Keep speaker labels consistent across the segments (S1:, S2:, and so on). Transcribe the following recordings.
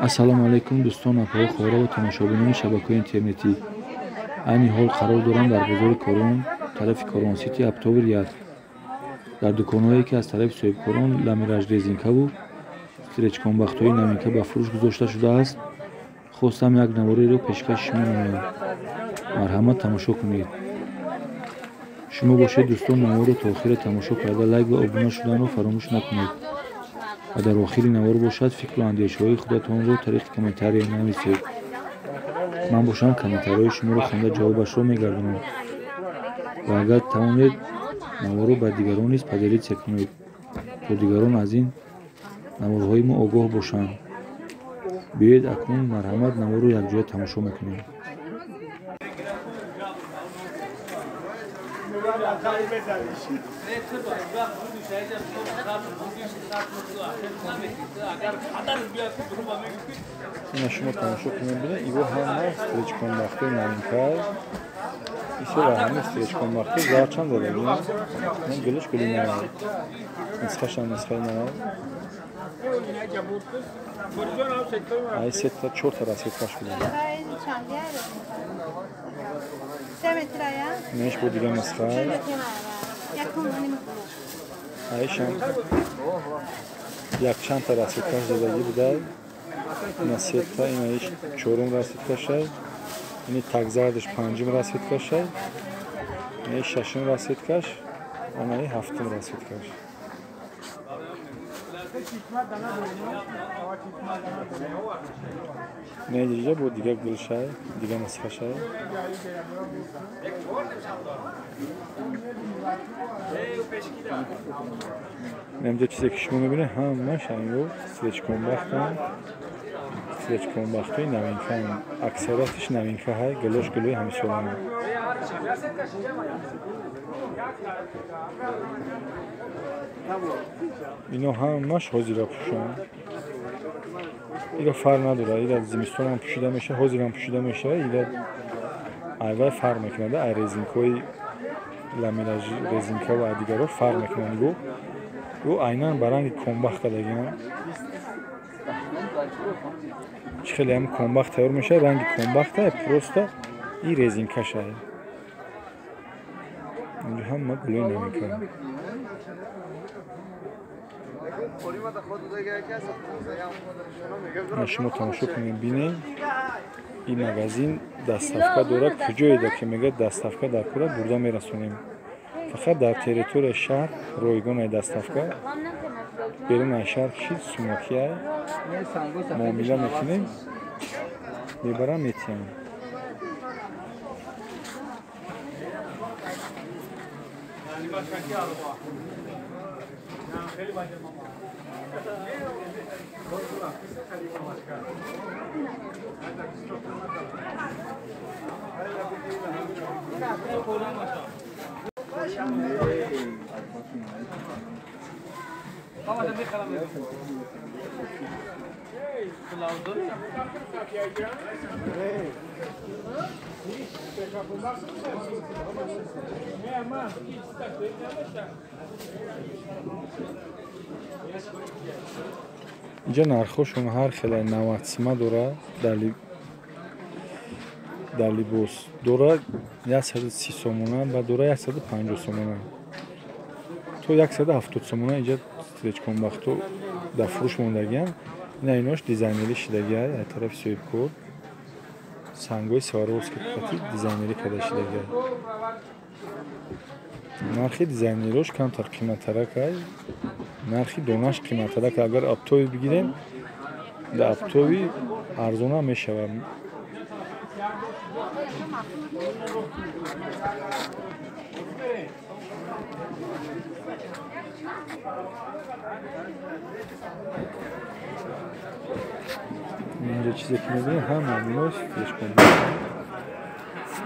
S1: Ассалому алайкум дӯстон, апаҳо, хоҳарҳо ва тамошобинони шабакаҳои интернетӣ. Айни ҳол қарор дорам дар бозори Корвон, тарафи Корвон Сити Октябр 1, дар дуконҳое ки аз тарафи соҳибкорон ламираж резинкаву стречкомбахтҳои новинка ба фурӯш гузошта шудааст, хостам як навореро пешкаши шумо намоям. Марҳамат, тамошо кунед. Шумо бошед, дӯстон, наворро то охира тамошо карда, лайк ва обуна шуданро фаромӯш накунед ва дар охири навор бошад фикру андешаҳои худатонро тариқи комментария нависед. Ман бошам комментарияҳои шуморо хонда ҷавобашро мегардонам ва агар тавонед, наворро ба дигарон низ поделиться кунед, то дигарон аз ин наворҳои мо огоҳ бошанд. Биёед акнун, марҳамат, наворро якҷоя тамошо мекунем. Ина шумо тамошо кунед, бинед, иво ҳама стречкомбахтҳои новинка. Исо ҳама стречкомбахтҳо зарчанд задагӣ. Ин гулиш гули нав. Нисфашам нисфаи нав. Ай сета чорта расеткаш буда. Неш бо дига нисфа. Айшам якчандта расеткаш задагӣ буда. Ина сета, ина иш чорум расеткашай. Ини такзардаш панҷум расеткашай. Ина шашум расеткаш, анаи ҳафтум расеткаш. Не дига бо дига гулшай, дига нисфашай. Инҷа чизе ки шумо мебинед, ҳамаш ҳамин стречкомбахтанд. Стречкомбахтҳои новинкаанд. Аксариятиш новинка ҳай, гулош гулои ҳамисолаанд. Ино ҳамаш ҳозира пӯшанд. Ира фарқ надорад, ира зимистонам пӯшида мешавад, ҳозирам пӯшида мешавад, ира айвай фарқ мекунад, ай резинкаҳои ламираж резинка ва дигарҳо фарқ мекунанд. Гу ӯ айнан ба ранги комбахт кардагианд. Чӣ хеле ҳам комбахт тайёр мешавад, ранги комбахта, просто и резинкашай. Инҷо ҳама гулои новинка. Шумо тамошо кунед, бинед, ин магазин доставка дорад. Куҷоеда ки мегӯяд доставка дар кора бурда мерасонем. Фақат дар территорияи шаҳр ройгон ай доставка. Берун аз шаҳр кишид сумокиай муомила мекунем, мебарам, метиҳам. Инҷа нархҳошон ҳар хеле 90 сима дорад, дар либос дорад 130 сомона ва дорад 150 сомона то 170 сомона. Инҷа стречкомбахтҳо дар фурӯш мондагианд. Ина инош дизайнерӣ шидагиай аз тарафи соҳибкор. Сангҳои Сваровски қати дизайнерӣ карда шидагиай. Нархи дизайнерош камтар қиматтаракай, нархи донаш қиматтарак. Агар оптовӣ бигирем, дар оптовӣ арзона мешавад. Инҷа чизе ки мебинем, ҳама ҳамино стречкомбахт.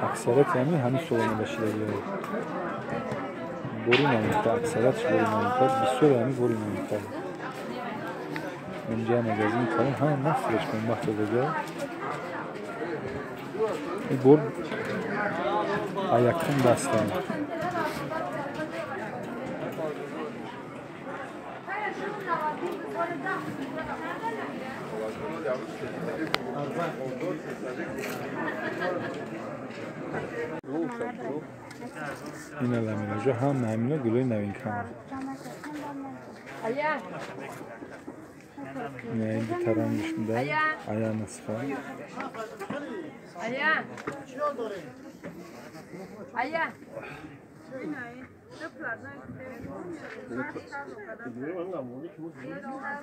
S1: Аксарияти ҳамин ҳамин сол омода шидагиай. Бори новинка, аксариятш бори новинка, бисёри ҳамин бори новинка. Инҷа магазини калон ҳама стречкомбахт додагиай. Ин бор якум даста. Ина ламиражо ҳама ҳамино гулои новинкаанд. Ина ин дута рангш буда, ая нисха.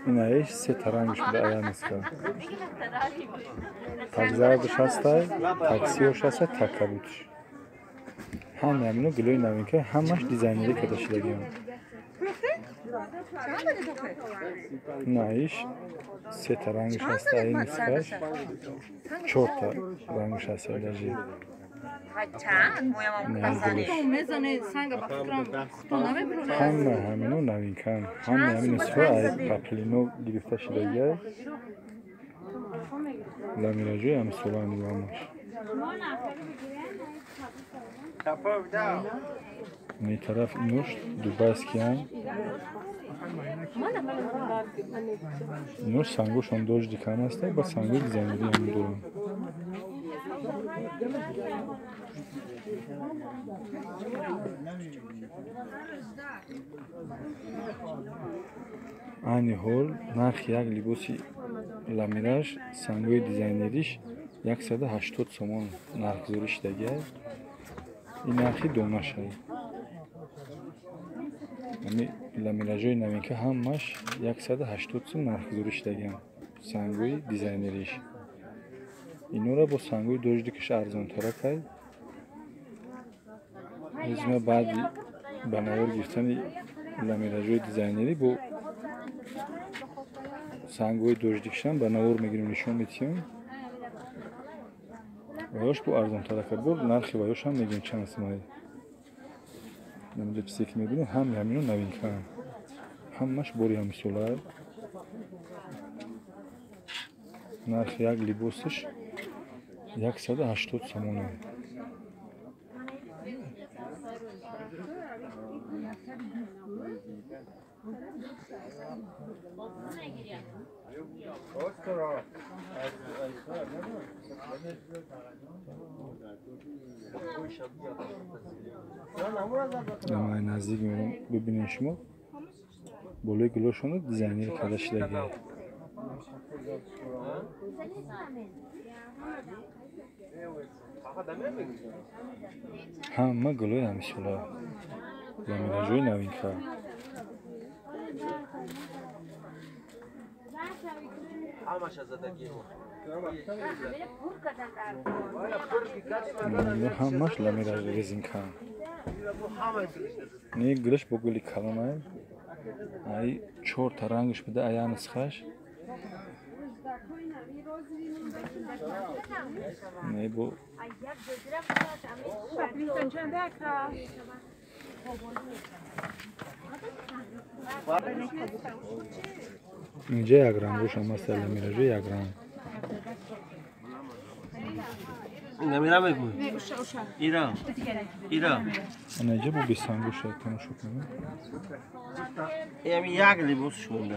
S1: Инаиш сета рангш буда, ая нисха. Так зардаш ҳастай, так сиёш ҳастай, так кабудш. Ҳама ҳамино гулои новинка, ҳамаш дизайнерӣ карда шудагианд. Инаиш сета рангш ҳаста, ай нисхаш чорта рангш ҳаста даже. Ҳама ҳамино новинкаанд, ҳама ҳамин нисха ай паплино гирифта шудагиа. Ламираҷои ҳамсолаанд ҳамаш. Ин тараф инош дубайскиянд. Инош сангошон дождикан ҳаста, ба сангои дизайнерӣ ҳам доранд. Айни ҳол нархи як либоси ламираж сангои дизайнериш 180 сомон нархгузорӣ шудагиа. Ин нархи донашай. Ами ламиражои новинка ҳамаш 180 сом нархгузорӣ шудагианд сангои дизайнериш. Инора бо сангои дождикаш арзонтаракай. Ҳозир баъди ба навор гирифтани ламиражои дизайнерӣ бо сангои дождикашам ба навор мегирем, нишон медиҳем. Ваёш бо арзонтарака бо нархи ваёшам мегирем чанд сомай. Намиҷа чизе ки мебинем ҳами ҳамино новинкаанд. Ҳамаш бори ҳамисола. Нархи як либосаш 180 сомона. Амай наздик меорам, бибинем шумо. Болои гулошонро дизайнер карда шудагиа. Ҳама гулои ҳамисола. Ламиражои новинка. Ҳамаш ламираж резинка. Не гулаш бо гули калонай. Ай чорта рангш буда, ая нисхаш. Не бо инҷа як рангош ҳам аст, ламиражо як ранг.
S2: Намира мегӯй. Ира. Ира.
S1: Ана инҷа бо бесангош тамошо кунем.
S2: Ами як либос шумонда.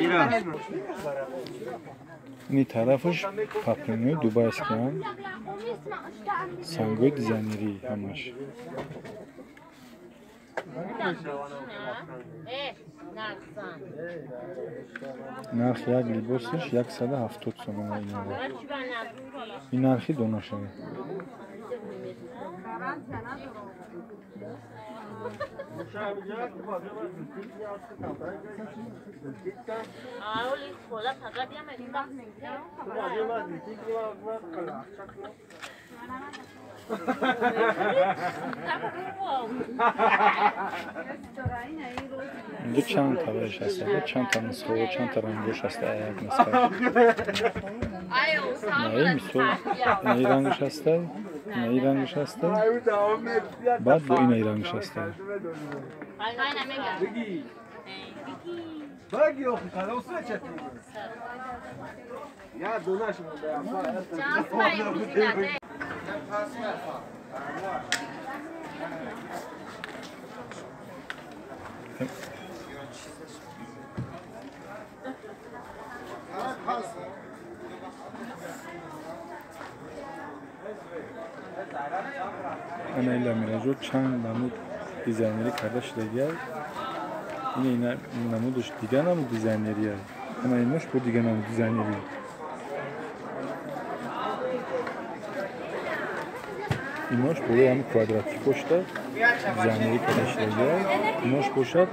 S2: Ира.
S1: Ин тарафаш паплинои дубайскиянд. Сангои дизайнерӣ ҳамаш. Нархи як либосаш 170 сомона инова. Ин нархи донашава. Инҷа чанд тавраш ҳаста, чанд та нусхао, чанд та рангош ҳаста, як нусха. Наи мисол, инаи рангаш ҳаста, инаи рангаш ҳаста, баъд бо инаи рангаш ҳаста. Ана ин ламиражо чанд намуд дизайнерӣ карда шудагиай. Ин намудаш дига намуд дизайнерия. Ана инош бо дига намуд дизайнерӣ. Инош болои ҳами квадратико шуда дизайнерӣ карда шудагиай. Инош бошад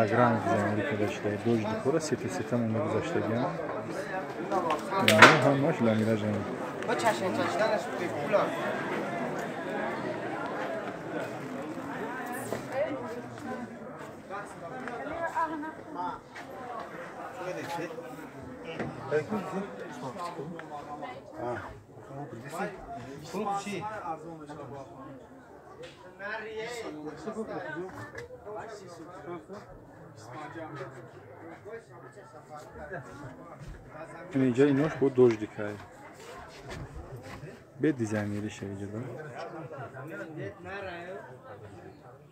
S1: якранг дизайнерӣ карда шуда. Дождикора сета-сета монда гузаштагиам. Ино ҳамаш ламиражанд. Инҷа инош бо дождикай. Бе дизайнериш инҷа.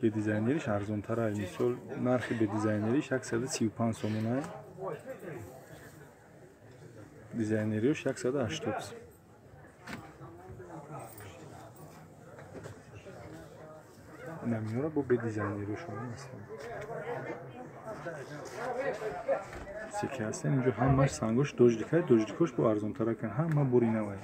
S1: Бе дизайнериш арзонтар ай. Мисол нархи бе дизайнериш 135 сомон ай. Дизайнериаш 180. Намиёра бо бе дизайнериашон ҳастанд. Секи ҳастанд инҷо ҳамаш сангош дождикай, дождикош бо арзонтаракан, ҳама бури навай.